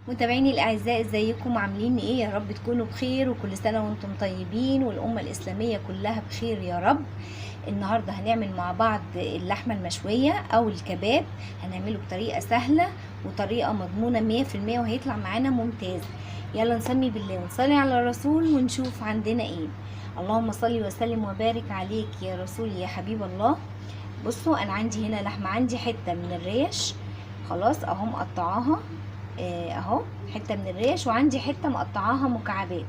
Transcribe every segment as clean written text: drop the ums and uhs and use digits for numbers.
متابعيني الاعزاء، ازيكم؟ عاملين ايه؟ يا رب تكونوا بخير، وكل سنة وانتم طيبين، والامه الاسلامية كلها بخير يا رب. النهارده هنعمل مع بعض اللحمة المشويه او الكباب، هنعمله بطريقة سهلة وطريقه مضمونه 100%، وهيطلع معانا ممتاز. يلا نسمي بالله ونصلي على الرسول ونشوف عندنا ايه. اللهم صل وسلم وبارك عليك يا رسول يا حبيب الله. بصوا، انا عندي هنا لحمه، عندي حتة من الريش، خلاص اهو مقطعاها، اهو حتة من الريش، وعندي حتة مقطعاها مكعبات.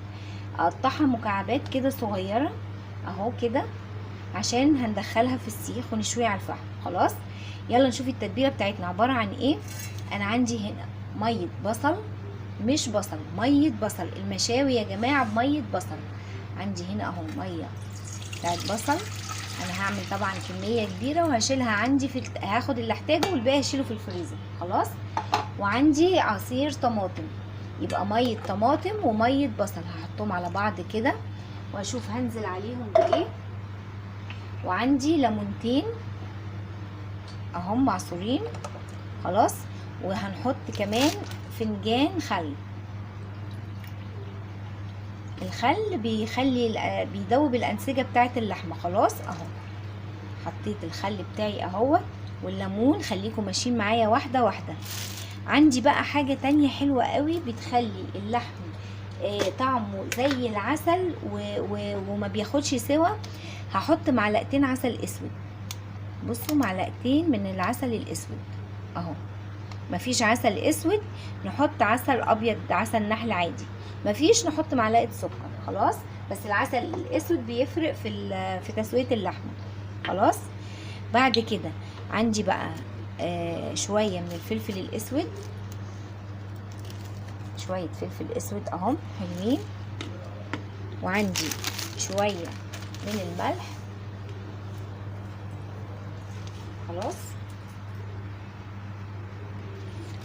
اقطعها مكعبات كده صغيرة اهو كده، عشان هندخلها في السيخ ونشويها على الفحم. خلاص يلا نشوف التتبيله بتاعتنا عبارة عن ايه. انا عندي هنا مية بصل، مش بصل، مية بصل المشاوي يا جماعة، بميه بصل. عندي هنا اهو مية بتاعت بصل. انا هعمل طبعا كمية كبيرة وهشيلها عندي في هاخد اللي احتاجه والباقي هشيله في الفريزر. خلاص، وعندي عصير طماطم، يبقى مية طماطم ومية بصل، هحطهم على بعض كده واشوف هنزل عليهم بايه. وعندي ليمونتين اهم معصورين. خلاص، وهنحط كمان فنجان خل. الخل بيدوب الانسجة بتاعت اللحمة. خلاص اهو حطيت الخل بتاعي اهو والليمون. خليكم ماشيين معايا واحدة واحدة. عندي بقى حاجة تانية حلوة قوي بتخلي اللحم طعمه زي العسل وما بياخدش سوا. هحط معلقتين عسل اسود. بصوا، معلقتين من العسل الاسود اهو. مفيش عسل اسود نحط عسل ابيض، عسل نحل عادي. مفيش نحط معلقه سكر. خلاص، بس العسل الاسود بيفرق في تسويه اللحمة. خلاص، بعد كده عندي بقى شوية من الفلفل الاسود، شوية فلفل اسود اهم حلوين. وعندي شوية من الملح. خلاص،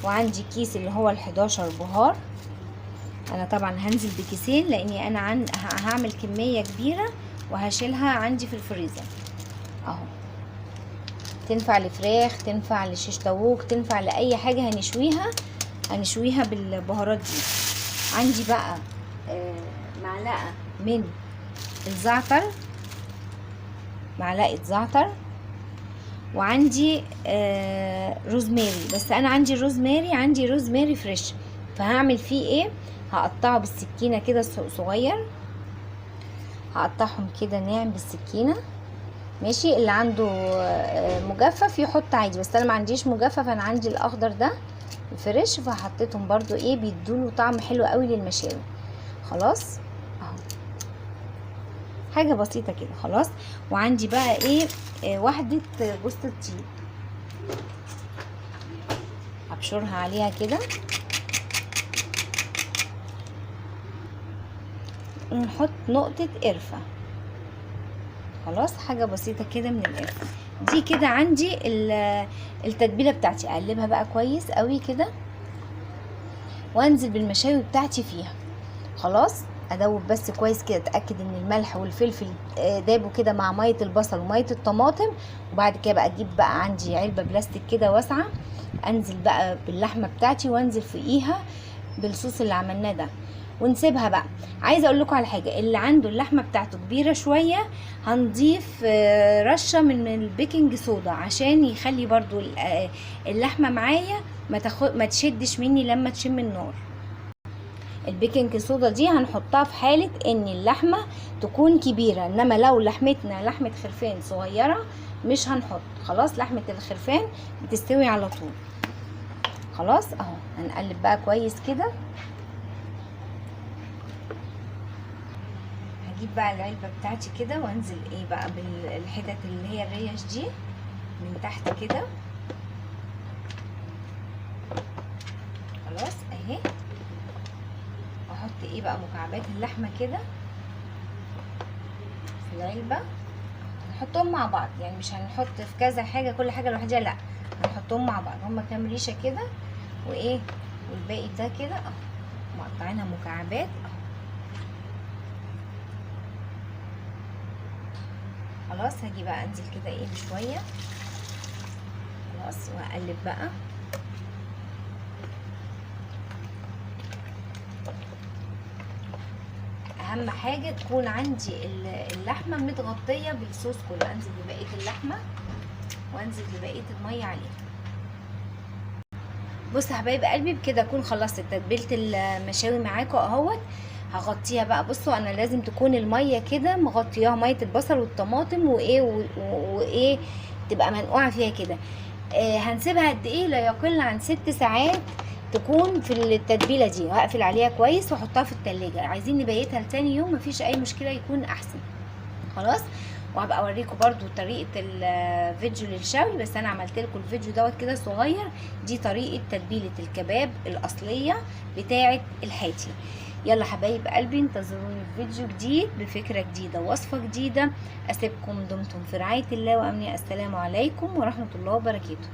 وعندي كيس اللي هو ال11 بهار. انا طبعا هنزل بكيسين لاني انا هعمل كمية كبيرة وهشيلها عندي في الفريزر اهو. تنفع لفراخ، تنفع لشيش طاووق، تنفع لاي حاجة هنشويها بالبهارات دي. عندي بقى معلقه من الزعتر، معلقه زعتر. وعندي روزماري، بس انا عندي روزماري، عندي روزماري fresh، فهعمل فيه ايه؟ هقطعه بالسكينة كده صغير، هقطعهم كده ناعم بالسكينة. ماشي، اللي عنده مجفف يحط عادي، بس انا ما عنديش مجفف، انا عندي الاخضر ده fresh، فحطيتهم برضو ايه، بيدوله طعم حلو قوي للمشاوي. خلاص اهو، حاجة بسيطة كده. خلاص، وعندي بقى ايه، واحدة جوزة الطيب هبشرها عليها كده، ونحط نقطة قرفه. خلاص، حاجة بسيطة كده من القرفه دي. كده عندي التتبيله بتاعتي، اقلبها بقى كويس قوي كده وانزل بالمشاوي بتاعتي فيها. خلاص، ادوب بس كويس كده، اتاكد ان الملح والفلفل دابوا كده مع مية البصل ومية الطماطم. وبعد كده بقى اجيب بقى عندي علبة بلاستيك كده واسعة، انزل بقى باللحمه بتاعتي وانزل فوقيها بالصوص اللي عملناه ده، ونسيبها بقى. عايزه اقول لكم على حاجة، اللي عنده اللحمة بتاعته كبيرة شوية هنضيف رشه من البيكنج صودا عشان يخلي برضو اللحمة معايا ما تشدش مني لما تشم النار. البيكنج صودا دي هنحطها في حاله ان اللحمة تكون كبيرة، انما لو لحمتنا لحمه خرفان صغيرة مش هنحط. خلاص، لحمه الخرفان بتستوي على طول. خلاص اهو، هنقلب بقى كويس كده. هجيب بقى العلبة بتاعتي كده وانزل ايه بقى بالحتت اللي هي الريش دي من تحت كده. خلاص اهي، احط ايه بقى مكعبات اللحمة كده في العلبة، نحطهم مع بعض، يعني مش هنحط في كذا حاجة كل حاجة لوحدها، لا هنحطهم مع بعض. هما كام ريشه كده وايه، والباقي ده كده اهو مقطعينها مكعبات اهو. خلاص، هاجي بقى انزل كده ايه بشوية. خلاص، واقلب بقى. اهم حاجة تكون عندي اللحمة متغطيه بالصوص كله. انزل ببقية اللحمة وانزل ببقية المية عليها. بصوا يا حبايب قلبي، بكده اكون خلصت تتبيله المشاوي معاكم اهوت. هغطيها بقى. بصوا انا لازم تكون المية كده مغطياها، مية البصل والطماطم وايه وايه تبقى منقوعه فيها كده. هنسيبها قد ايه؟ لا يقل عن 6 ساعات تكون في التتبيله دي. هقفل عليها كويس واحطها في التلاجة. عايزين نبيتها لتاني يوم مفيش اي مشكلة، يكون احسن. خلاص، وهبقى اوريكم برضو طريقه الفيديو للشوي، بس انا عملت لكم الفيديو دوت كده صغير. دي طريقه تتبيله الكباب الاصلية بتاعه الحاتي. يلا حبايب قلبي، انتظروني في فيديو جديد بفكره جديدة وصفه جديدة. اسيبكم، دمتم في رعاية الله وامني. السلام عليكم ورحمة الله وبركاته.